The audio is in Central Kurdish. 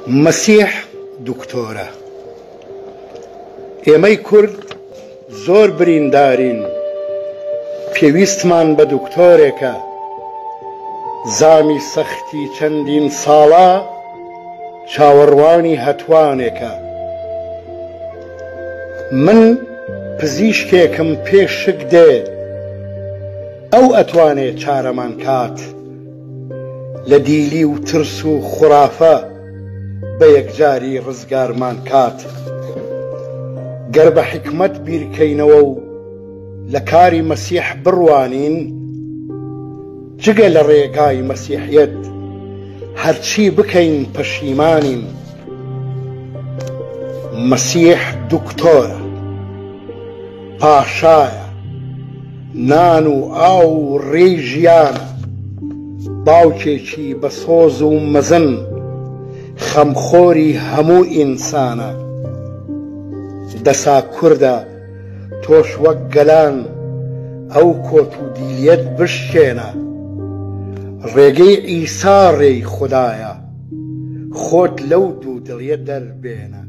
مەسیح دکتۆرە. ئێمەی کورد زۆر بریندارین پێویستمان بە دکتۆرێکە زامی سەختی چەندین ساڵە چاوەڕوانی هەتوانێکە من پزیشکێکم پێ شک دێ ئەو ئەتوانێ چارەمان کات لە دیلی و ترس و خورافە بە یەکجاری ڕزگارمان کات. گەر بە حیکمەت بیرکەینەوە و لە کاری مەسیح بڕوانین، جگە لە ڕێگای مەسیحیەت هەرچی بکەین پەشیمانین. مەسیح دکتۆرە. پاشایە. نان و ئاو و ڕێی ژیانە. باوکێکی بە سۆز و مەزن خەمخۆری هەموو ئینسانە. دەسا کوردە تۆش وەک گەلان ئەو کۆت و دیلیەت بشکێنە. ڕێگەی عیسا ڕێی خودایە خۆت لەو دوودڵیە دەربێنە.